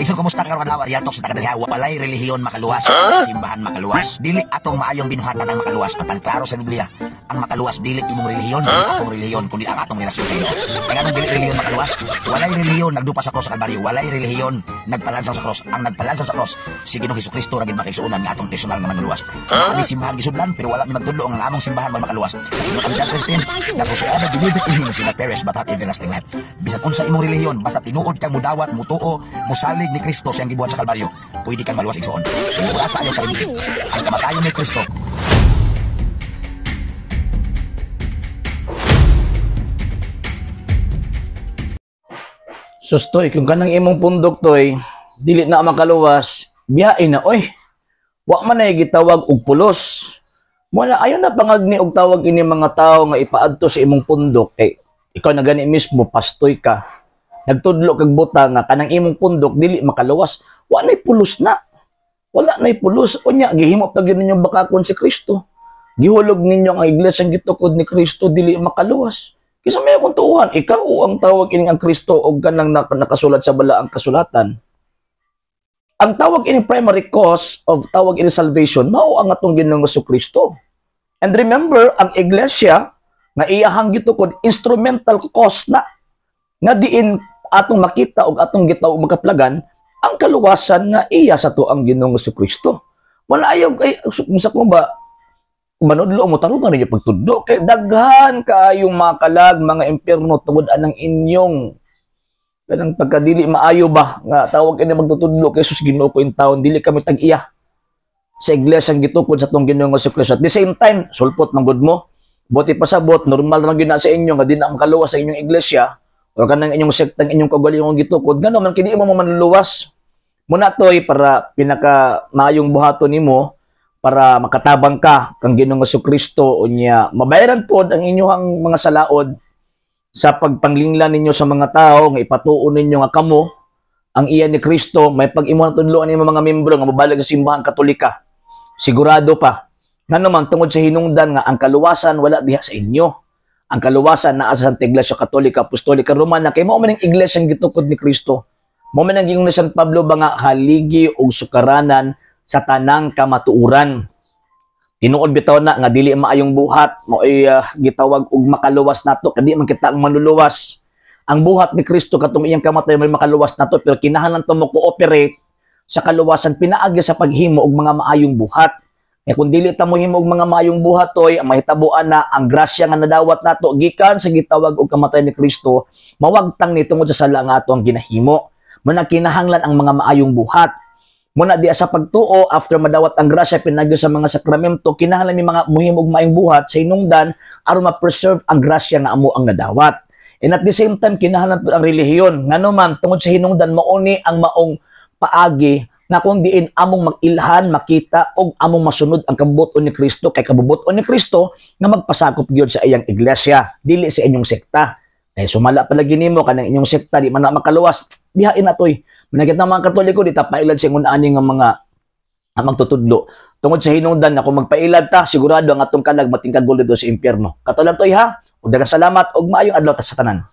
Igsoon, kumusta ka karon adlaw? Real talk sa takadali. Walay relihiyon makaluwas, walay simbahan makaluwas. Dili atong maayong binuhatan ang makaluwas, apan klaro sa Biblia, ang makaluwas dili imong relihiyon, dili akong relihiyon, kundi ang atong relasyon sa Ginoo. Kaya nganong dili relihiyon makaluwas? Walay relihiyon nagdupa sa cross sa Kalbaryo, walay relihiyon nagpalansang sa cross. Ang nagpalansang sa cross si Ginoong Hesukristo ra gid, mga kaigsuonan, nga atong personal nga manluluwas. Kami simbahan gisudlan, pero wala mi magtudlo ang among simbahan man makaluwas. Ang John 13, that whosoever believeth in Him shall not perish but have everlasting life. Bisan unsa imong relihiyon, basta tinuod kang mudawat, mutuo, musalig ni Kristo sa iyang gibuhat sa Kalbaryo, pwede kang maluwas, igsoon. Wala sa ayaw kalimti ang kamatayon ni Kristo. Sustoy, kung kanang imong pundok toy, dili na makaluwas, biyain na oy. Wa man ay gitawag og pulos. Wala ayon na pangagni og tawag ini mga tao nga ipaadto sa imong pundok kay ikaw na gani mismo pastoy ka. Nagtudlo kag buta nga kanang imong pundok dili makaluwas. Wa nay pulos na. Wala nay pulos. Unya gihimo pa gyud ninyo bakakon si Kristo. Gihulog ninyo ang iglesia gitukod ni Kristo dili makaluwas. Kisa may akong tuuhan, ikaw ang tawag ining ang Kristo og kanang nakasulat sa balaang kasulatan. Ang tawag ining primary cause of tawag ining salvation, mao ang atong Ginoong Kristo. And remember, ang iglesia nga iyahang gitukod, instrumental cause na nga diin atong makita og atong gitaw makaplagan ang kaluwasan nga iya sa to ang Ginoong Kristo. Wala ayaw ay sa kung ba manudlo mo tarungan ninyo pagtudlo kay daghan kaayong mga kalag, mga impyerno tungod anang inyong kanang pagkadili maayo ba nga tawag ini magtutudlo kay Jesus. Ginoo ko in taon, dili kami tag-iya sa iglesia ang gitukod sa atong Ginoong Kristo. At the same time, sulpot man gud mo. Buti pasabot, normal lang gyud na sa inyo nga di na makaluwas sa inyong iglesia o kanang inyong sektang inyong kaugalingong gitukod. Ngano man kini imo mo manluluwas muna toy para pinaka maayong buhaton nimo para makatabang ka kang Ginoong Kristo, unya mabayaran pod ang inyong mga salaod sa pagpanglinglan ninyo sa mga tao nga ipatuon ninyo nga kamo ang iya ni Kristo. May pag-imo tudloan nimo mga membro nga mobalig sa Simbahang Katolika, sigurado pa. Ngano man, tungod sa hinungdan nga ang kaluwasan wala diha sa inyo. Ang kaluwasan naa sa Santa Iglesia Katolika Apostolika Romana kay mao man ang iglesia ang gitukod ni Kristo. Mao man ang giingon ni San Pablo ba nga haligi og sukaranan sa tanang kamatuoran. Tinuod bitaw na nga dili maayong buhat mao'y gitawag og makaluwas nato, kadi man kita ang manluluwas. Ang buhat ni Kristo katong iyang kamatay may makaluwas nato, pero kinahanglan to mo cooperate sa kaluwasan pinaagi sa paghimo og mga maayong buhat. Kaya kung dili ta mohimo og mga maayong buhat toy, ang mahitabuan na ang grasya nga nadawat nato gikan sa gitawag og kamatay ni Kristo, mawagtang ni tungod sa sala nga ato ang ginahimo. Muna kinahanglan ang mga maayong buhat. Muna di sa pagtuo, after madawat ang grasya pinagyo sa mga sakramento, kinahanglan mi mga muhimo og maayong buhat sa hinungdan aron ma-preserve ang grasya nga amo ang nadawat. And at the same time, kinahanglan pud ang relihiyon. Ngano man, tungod sa hinungdan mauni ang maong paagi na kung diin among mag-ilhan, makita og among masunod ang kabubut-on ni Kristo, kay kabubut-on ni Kristo nga magpasakop gyud sa iyang iglesia, dili sa inyong sekta. Kay sumala palagi nimo kanang inyong sekta di man na makaluwas, dihain na toy. Managit na mga Katoliko di ta pailad sa ingon ani nga mga magtutudlo. Tungod sa hinungdan na kung magpailad ta, sigurado ang atong kalag matingkag dito sa impyerno. Katulan toy ha. Ug daghang salamat ug maayong adlaw ta sa tanan.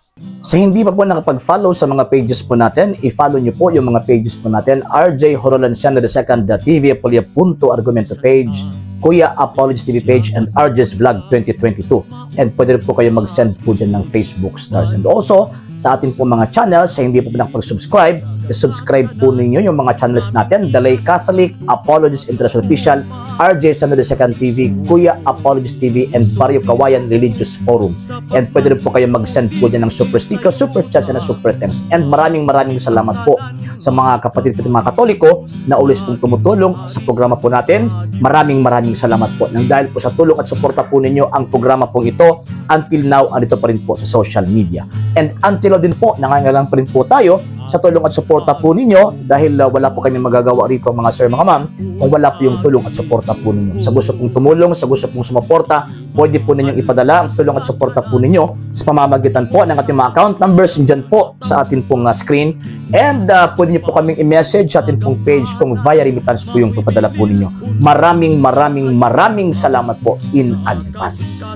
Sa hindi pa po nakapag-follow sa mga pages po natin, i-follow nyo po yung mga pages po natin. RJ Horolanciano II TV, Apolia.argumento page, Kuya Apologies TV page, and RJ's Vlog 2022. And pwede rin po kayo mag-send po dyan ng Facebook stars. And also, sa ating po mga channels, sa hindi po nakapag-subscribe, i-subscribe po ninyo yung mga channels natin. Dalay Catholic, Apologies International Official, RJ Sano II TV, Kuya Apologies TV, and Barrio Kawayan Religious Forum. And pwede rin po kayo mag-send po dyan ng super sticker, super chats, and super thanks. And maraming maraming salamat po sa mga kapatid po mga Katoliko na always pong tumutulong sa programa po natin. Maraming maraming salamat po. Nang dahil po sa tulong at suporta po ninyo ang programa pong ito, until now, andito pa rin po sa social media. And until now din po, nangangailangan pa rin po tayo sa tulong at suporta po ninyo dahil wala po kami magagawa rito, mga sir, mga ma'am, kung wala po yung tulong at suporta po ninyo. Sa gusto pong tumulong, sa gusto pong sumuporta, pwede po ninyong ipadala ang tulong at suporta po ninyo sa pamamagitan po ng ating mga account numbers dyan po sa atin pong screen. And pwede niyo po kaming i-message sa atin pong page kung via remittance po yung papadala po ninyo. Maraming maraming maraming salamat po in advance.